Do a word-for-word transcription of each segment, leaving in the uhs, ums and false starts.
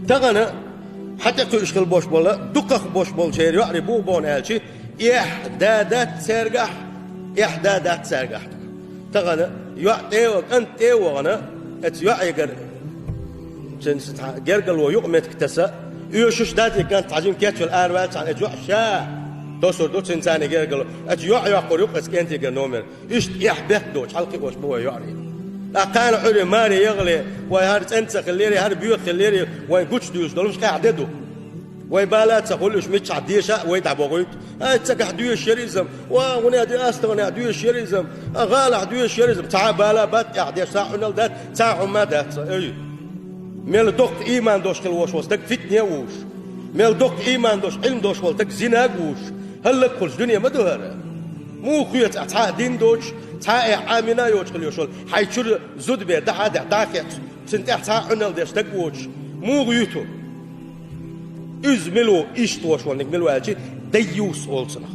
Тахана хьатӀекхуьуш хила бош бола, дукхах бош болчеран йоӀарий бух бохна аьлча, эхь да дац цаьргахь, эхь да дац цаьргахь. Тахана йоӀ тӀе а, кӀант тӀе а вахана, эца йоӀегара цуьнца цхьа гергало юкъаметтиг таса, оьшуш дац и кӀант, хьажим кечвала араваьлла цхьаьна, эца йоӀ ша тосур ду цуьнан царна гергало. Эца йоӀ йоккхур ю-кх эца кӀентегара номер. Иштта эхь бехк доцуш хьалкхиош бу вай йоӀарий. ТӀаккха кхана Ӏуьйре маре яхале, вай хӀара цӀенца хиллера, хӀара боьха хиллера, вайн гучудуьйцуш долуш къаьхьа де ду. Вай бала а ца хуьлуш, миччахь деша а вай дӀабохуьйту. Ай, цигахь доьшуш яра иза-м, ва, хӀунда аьлча астагӀанехь доьшуш яра иза-м, а, гӀалахь доьшуш яра иза-м, цхьа а бала бац тӀехь деш, цхьа а Ӏуналла дац, цхьа а хӀумма а дац. Ай! Мел доккха ийман долуш хила волуш волу стаг фитне а вуьйш, мел доккха ийман долуш, Ӏилма долуш волу стаг зина а вуьйш, хӀаллакьхуьлуш дуьне ма ду хӀара. Муха хета ахь цхьа а дин доцуш, цхьа а эхь Ӏамийна а йоцуш хила йиш йолу, хьайн чуьра зуда бен дахьа а даьхьа, дӀа а хецна, цуьнан тӀехь цхьа а Ӏуналла деш стаг а воцуш, муха юьту? Иза мила ву, иштта волуш волниг мила ву аьлча, дайюс олу цунах.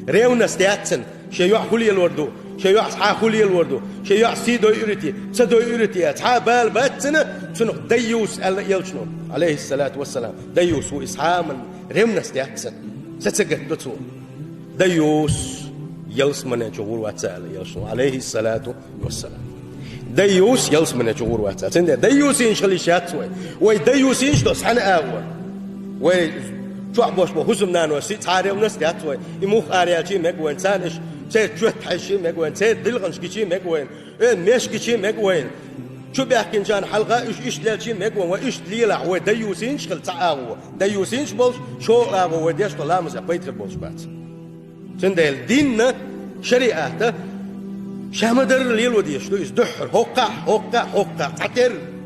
Ревность яц цуьнан, шен йоӀ хӀун лелор ду, шен йоӀ цхьа хӀун лелор ду, шен йоӀ сий дойуьйтий, ца дойуьйтий, цхьа а бала бац цуьнан, цунах дайюс аьлла элчано, алейхиссалату вассалам. Дайюс ву иза, цхьа а ревность яц цуьнан. Са ца гатдо цо. Дайюс ялсамане чу гӀур вац аьлла элчано, алейхиссалату вассалам. Дайюс ялсамане чу гӀур вац аьлла. Цундела дайюсийна хила йиш яц вай. Вай дайюсийна долу цхьана агӀор. Вай чохь бош бо хӀусамнаной сий, цхьа а ревность яц вай. И мух ара яьлчий мега вайна, царна иш, церан чоьт хьаьжчий мега вайна, церан дилханаш гичий мега вайна, э, меш гичий мега вайна. Чу баьхкинчарна хьалха уьш иштта лелчий мега вайна, вай иштта лелахь, вай дайюсийна хила цхьа агӀо. Дайюсийна болуш, шолгӀа агӀо вай деш долу ламазехь пайда хир болуш бац. Цундела динна, шариӀатта ша ма-дарра лело дезаш ду иза дуьххьара, хӀоккхахь, хӀоккхахь, хӀоккхахь, цхьатерра.